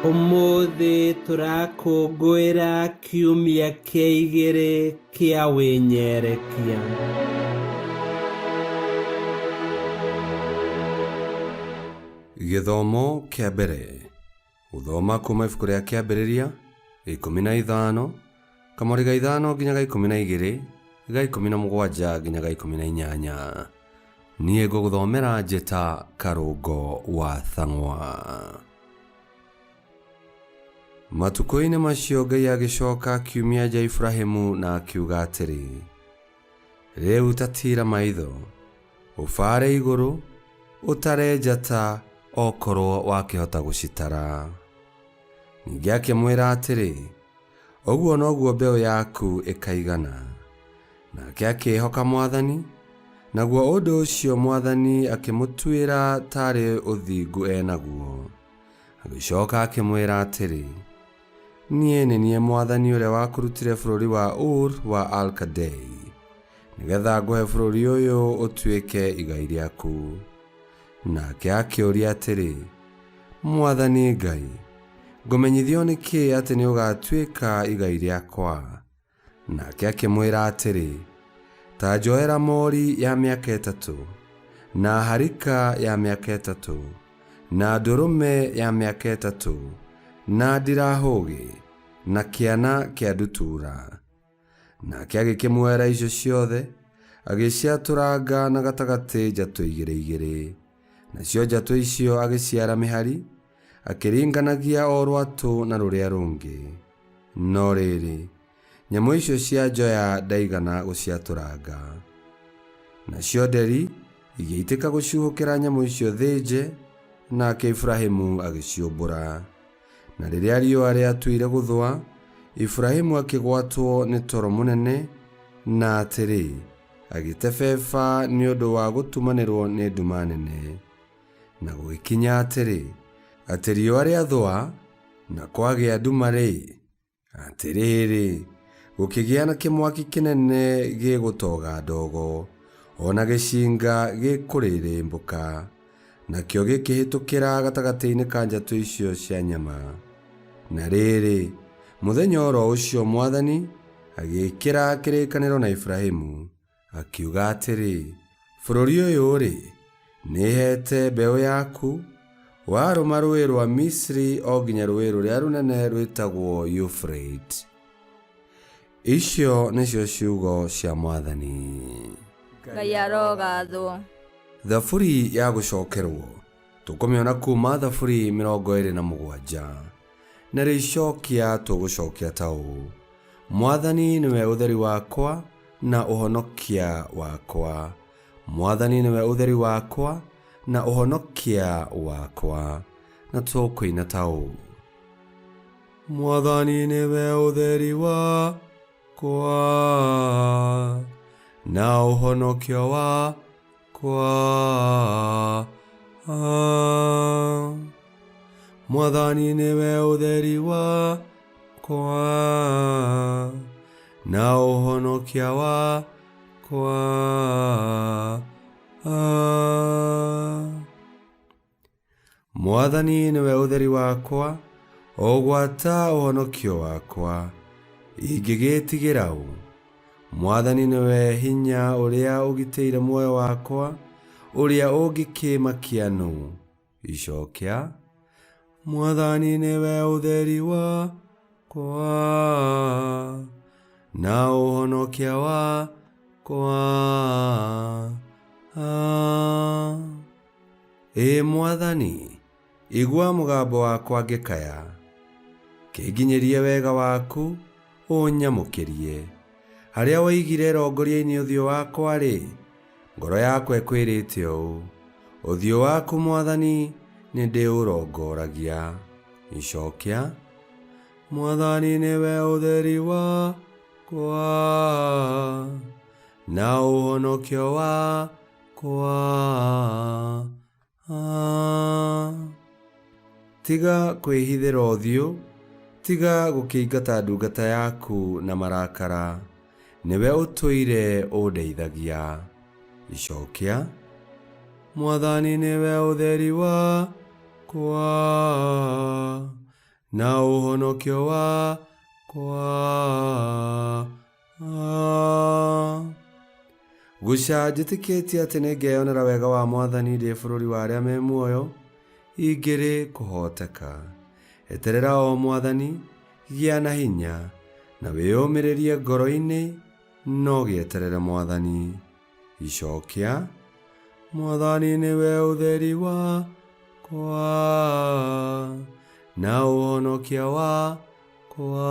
Ũmũthĩ tũrakũngũĩra kiumia kĩa igĩrĩ kĩa wĩnyerekia. Gĩthomo kĩa mbere gũthoma kuma ibuku rĩa kĩambĩrĩria 15 kamwari ga 5 nginya ga 12 ga 17 nginya ga 18. Niĩ ngũgũthomera njĩta Karũngo wa Thang'wa. Matukũ-inĩ macio Ngai agĩcoka akiumia nja Iburahimu na akiuga atĩrĩ, Rĩu ta tiira maitho, ũbaare igũrũ, ũtare njata okorwo wakĩhota gũcitara. Ningĩ akĩmwĩra atĩrĩ, Ũguo noguo mbeũ yaku ĩkaigana. Nake akĩĩhoka Mwathani, naguo ũndũ ũcio Mwathani akĩmũtuĩra taarĩ ũthingu e naguo. Agĩcoka akĩmwĩra atĩrĩ, Niĩ nĩ niĩ Mwathani ũrĩa wakũrutire bũrũri wa Ur wa Alkadei, nĩgetha ngũhe bũrũri ũyũ ũtuĩke igai rĩaku. Nake akĩũria atĩrĩ, Mwathani Ngai, ngũmenyithio nĩ kĩĩ atĩ nĩũgatuĩka igai rĩakwa? Nake akĩmwĩra atĩrĩ, Ta njoera moori ya mĩaka ĩtatũ, na harika ya mĩaka ĩtatũ, na ndũrũme ya mĩaka ĩtatũ, na ndirahũgĩ, na kĩana kĩa ndutura. Nake agĩkĩmuoera icio ciothe, agĩciatũranga na gatagatĩ njatũ igĩrĩ igĩrĩ. Nacio njatũ icio agĩciara mĩhari, akĩringanagia o rwatũ na rũrĩa rũngĩ. No rĩrĩ, nyamũ icio cia njoya ndaigana gũciatũranga. Nacio nderi igĩitĩka gũcuhũkĩra nyamũ icio thĩnje, nake Iburahimu agĩciũmbũra. Na rĩrĩa riũa rĩatuire gũthũa, Iburahimu akĩgwatwo nĩ toro mũnene, na atĩrĩ, agĩtebeba nĩ ũndũ wa gũtumanĩrwo nĩ nduma nene. Na gũgĩkinya atĩrĩ, atĩ riũa rĩathũa, na kwagĩa nduma-rĩ, atĩrĩrĩ, gũkĩgĩa na kĩmwaki kĩnene gĩgũtoga ndogo, o na gĩcinga gĩkũrĩrĩmbũka, nakĩo gĩkĩhĩtũkĩra gatagatĩ-inĩ ka njatũ icio cia nyama. Na rĩrĩ, mũthenya o ro ũcio Mwathani agĩĩkĩra kĩrĩkanĩro na Iburahimu, Akiuga atĩrĩ, Bũrũri ũyũ-rĩ, nĩheete mbeũ yaku, warũma rũũĩ rwa Misiri o nginya rũũĩ rũrĩa rũnene rwĩtagwo Yufrate. Icio nĩcio ciugo cia Mwathani. Ngai arogathwo. Thaburi ya gũcokerwo tũkũmĩona kuma Thaburi 27 na rĩicokia tũgũcokia ta ũũ: Mwathani nĩwe ũtheri wakwa na ũhonokia wakwa. Mwathani nĩwe ũtheri wakwa na ũhonokia wakwa. Na tũkũina ta ũũ: Mwathani nĩwe ũtheri wakwa na ũhonokio wakwa. Mwathani nĩwe ũtheri wakwa na ũhonokia wakwa. Mwathani nĩwe ũtheri wakwa, o gwata ũhonokio wakwa, ingĩgĩĩtigĩra ũ? Mwathani nĩwe hinya ũrĩa ũgitĩire muoyo wakwa, ũrĩa ũngĩkĩmakia nũ? Icokia, Mwathani nĩwe ũtheri wakwa na ũhonokia wakwa. Ĩ Mwathani, igua mũgambo wakwa ngĩkaya, kĩnginyĩrie wega waku ũnyamũkĩrie. Harĩa woigire rongoria-inĩ ũthiũ wakwa-rĩ, ngoro yakwa ĩkwĩrĩte ũũ, ũthiũ waku Mwathani nĩndĩũrongoragia. Icokia, Mwathani nĩwe ũtheri wakwa na ũhonokio wakwa. Tiga kwĩhithĩra ũthiũ, tiga gũkĩingata ndungata yaku na marakara, nĩwe ũtũire ũndeithagia. Icokia, Mwathani nĩwe ũtheri wakwa. Na ũhonokio wakwa. Guca njĩtĩkĩtie atĩ nĩngeyonera wega wa Mwathani ndĩ bũrũri wa arĩa me muoyo, ingĩrĩ kũhoteka. Eterera o Mwathani, gĩa na hinya, na wĩyũmĩrĩrie ngoro-inĩ, no gĩeterere Mwathani. Icokia, Mwathani nĩwe ũtheri wakwa na ũhonokia wakwa.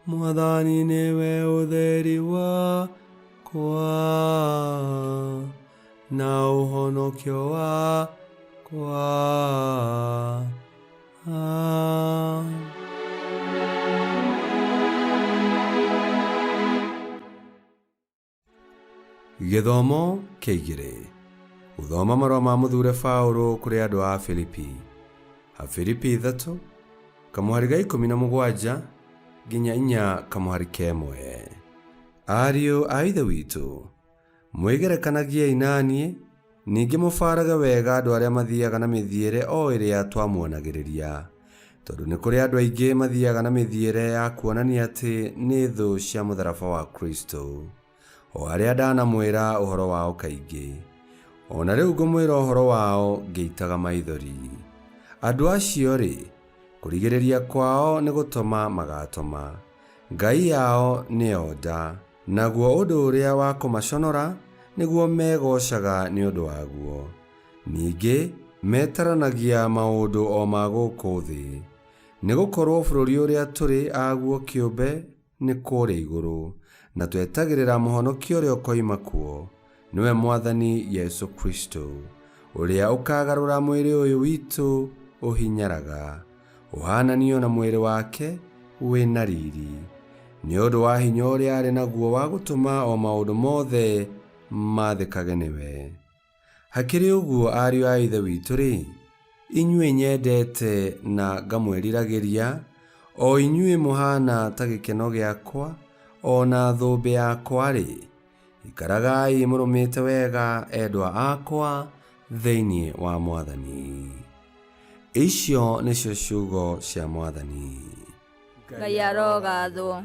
Mwathani nĩwe ũtheri wakwa na ũhonokio wakwa. Gĩthomo kĩa igĩrĩ. Gũthoma marũa ma mũthure Paũlũ kũrĩ andũ a Filipi. Afilipi 3 kamũhari ga 17 nginya 4 kamũhari ka 1. Ariũ a Ithe witũ, mwĩgerekanagiei na niĩ, ningĩ mũbarage wega andũ arĩa mathiaga na mĩthiĩre o ĩrĩa twamuonagĩrĩria, tondũ nĩ kũrĩ andũ aingĩ mathiaga na mĩthiĩre ya kuonania atĩ nĩ thũ cia mũtharaba wa Kristo, o arĩa ndanamwĩra ũhoro wao kaingĩ. O na rĩu ngũmwĩra ũhoro wao ngĩitaga maithori. Andũ acio-rĩ, kũrigĩrĩria kwao nĩ gũtoma magatoma, ngai yao nĩyo nda, naguo ũndũ ũrĩa wa kũmaconora nĩguo megocaga nĩ ũndũ waguo. Ningĩ metaranagia maũndũ o ma gũkũ thĩ, nĩ gũkorwo bũrũri ũrĩa tũrĩ aguo kĩũmbe nĩ kũrĩa igũrũ, na twetagĩrĩra mũhonokia ũrĩa ũkoima kuo, nĩwe Mwathani Yesu Kristo, ũrĩa ũkagarũra mwĩrĩ ũyũ witũ ũhinyaraga, ũhaananio na mwĩrĩ wake wĩ na riri, nĩ ũndũ wa hinya ũrĩa arĩ naguo wa gũtũma o maũndũ mothe mathĩkage nĩwe. Hakĩrĩ ũguo ariũ a Ithe witũ-rĩ, inyuĩ nyendete na ngamwĩriragĩria, o inyuĩ mũhaana ta gĩkeno gĩakwa o na thũmbĩ yakwa-rĩ, ikaragai mũrũmĩte wega endwa akwa thĩinĩ wa Mwathani. Icio nĩcio ciugo cia Mwathani. Ngai arogathwo.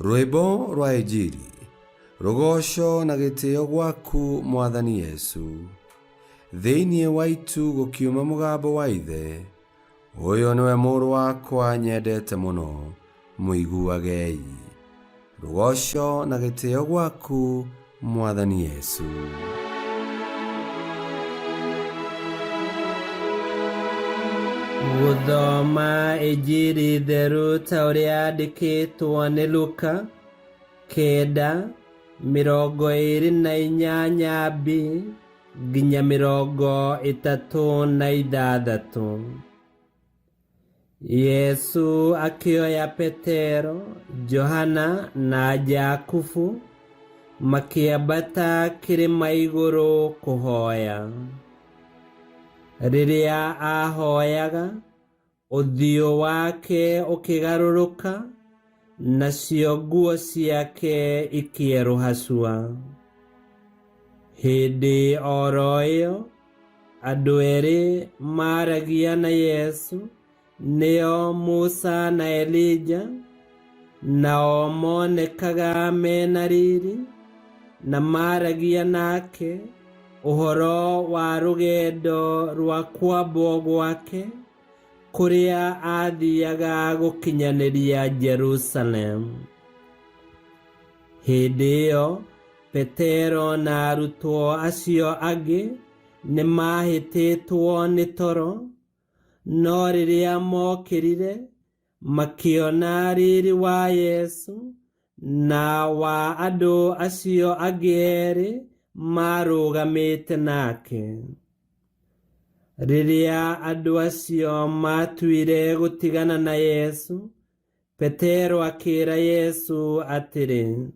Rwĩmbo rwa Injiri. Rũgoco na gĩtĩo gwaku Mwathani Yesu. Thĩinĩ wa itu gũkiuma mũgambo wa Ithe, ũyũ nĩwe mũrũ wakwa nyendete mũno, mũiguagei. Rũgoco na gĩtĩo gwaku Mwathani Yesu. Gũthoma Injiri theru ta ũrĩa yandĩkĩtwo nĩ Luka 9:28 b nginya 36. Yesu akĩoya Petero, Johana na Jakubu makĩambata kĩrĩma igũrũ kũhoya. Rĩrĩa aahoyaga, ũthiũ wake ũkĩgarũrũka, nacio nguo ciake ikĩerũha cua. Hĩndĩ oro ĩyo, andũ erĩ maaragia na Yesu, nĩo Musa na Elija, nao monekaga mena riri, na maaragia nake ũhoro wa rũgendo rwa kwambwo gwake kũrĩa aathiaga gũkinyanĩria Jerusalemu. Hĩndĩ ĩyo Petero na arutwo acio angĩ nĩmahĩtĩtwo nĩ toro, no rĩrĩa mokĩrire makĩona riri wa Yesu na wa andũ acio angĩ erĩ marũgamĩte nake. Rĩrĩa andũ acio maatuire gũtigana na Yesu, Petero akĩĩra Yesu atĩrĩ,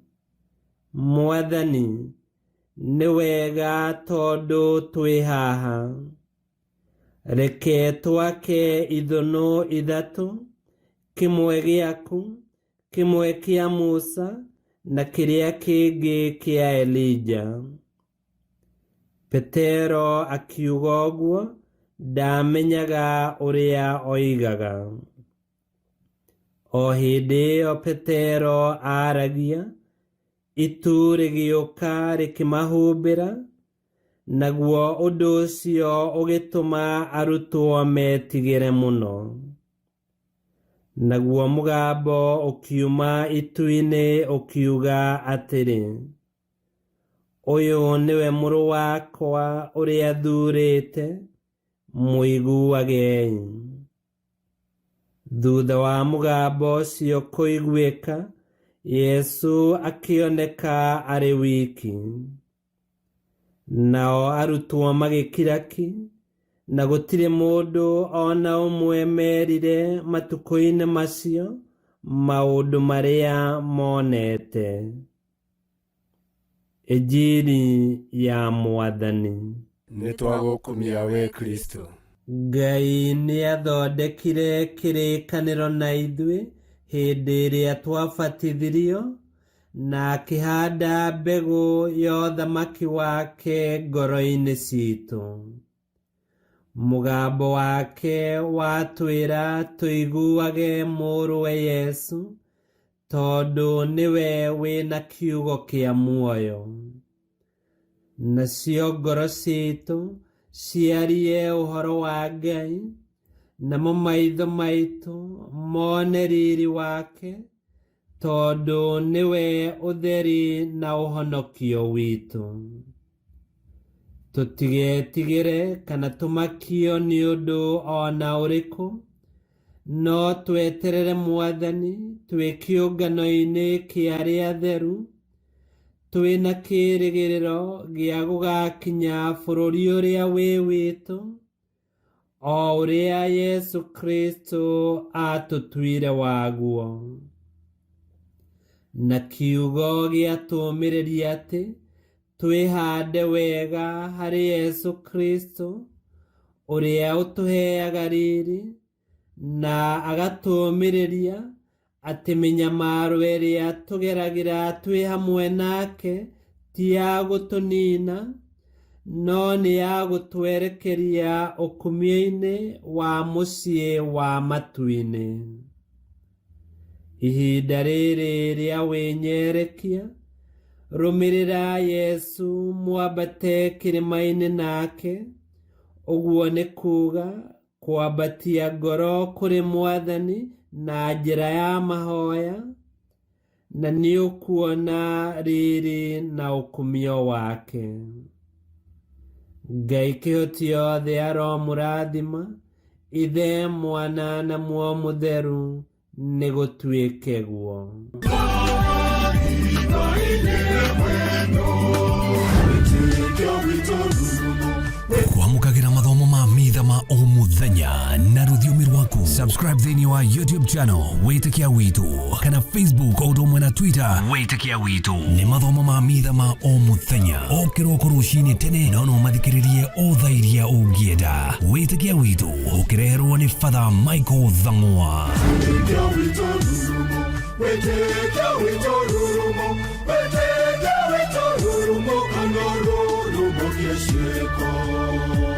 Mwathani, nĩ wega tondũ twĩ haha. Reke twake ithũnũ ithatũ, kĩmwe gĩaku, kĩmwe kĩa Musa, na kĩrĩa kĩngĩ kĩa Elija. Petero akiuga ũguo Ndaamenyaga ũrĩa oigaga. O hĩndĩ ĩyo Petero aaragia, itu rĩgĩũka rĩkĩmahumbĩra, naguo ũndũ ũcio ũgĩtũma arutwo metigĩre mũno. Naguo mũgambo ũkiuma itu-inĩ ũkiuga atĩrĩ, Ũyũ nĩwe Mũrũ wakwa ũrĩa thuurĩte, mũiguagei. Thutha wa mũgambo ũcio kũiguĩka, Yesu akĩoneka arĩ wiki. Nao arutwo magĩkira ki, na gũtirĩ mũndũ o na ũmwe merire matukũ-inĩ macio maũndũ marĩa monete. Injiri ya Mwathani. Nĩ twagũkumia we Kristo. Ngai nĩathondekire kĩrĩkanĩro na ithuĩ hĩndĩ ĩrĩa twabatithirio, na akĩhanda mbegũ ya ũthamaki wake ngoro-inĩ citũ. Mũgambo wake watwĩra tũiguage Mũrũwe Yesu, tondũ nĩwe wĩna kiugo kĩa muoyo. Nacio ngoro citũ ciarie ũhoro wa Ngai, namo maitho maitũ mone riri wake, tondũ nĩwe ũtheri na ũhonokio witũ. Tũtigetigĩre kana tũmakio nĩ ũndũ o na ũrĩkũ, no tweterere Mwathani twĩ kĩũngano-inĩ kĩa arĩa atheru, twĩna kĩĩrĩgĩrĩro gĩa gũgakinya bũrũri ũrĩa wĩ witũ, o ũrĩa Yesu Kristo aatũtuire waguo. Na kiugo gĩatũũmĩrĩria atĩ twĩhande wega harĩ Yesu Kristo, ũrĩa ũtũheaga riri na agatũũmĩrĩria atĩ mĩnyamaro ĩrĩa tũgeragĩra twĩ hamwe nake ti ya gũtũnina, no nĩ ya gũtwerekeria ũkumio-inĩ wa mũciĩ wa matu-inĩ. Ihinda rĩrĩ rĩa wĩnyerekia, rũmĩrĩra Yesu mwambate kĩrĩma-inĩ nake, ũguo nĩ kuuga kwambatia ngoro kũrĩ Mwathani na njĩra ya mahoya, na nĩũkuona riri na ũkumio wake. Ngai kĩhoti yothe aromũrathima, Ithe, Mwana na Muoyo Mũtheru, nĩ gũtuĩke guo. Kwamũkagĩra mathomo ma mitha ma o mũthenya na rũthiomi rwaku. Subscribe thĩinĩ wa YouTube channel Wĩtĩkia Witũ kana Facebook o ũndũ ũmwe na Twitter Wĩtĩkia Witũ. Nĩ mathomo ma mitha ma o mũthenya o kĩroko rũcinĩ tene, no no mathikĩrĩrie o thaa iria ũngĩenda. Wĩtĩkia Witũ ũkĩreherwo nĩ Father Michael Thang'wa. Wĩtĩkia witũ rurumo, wĩtĩkia witũ rurumo, wĩtĩkia witũ rurumo, kana rurumo kĩciĩko.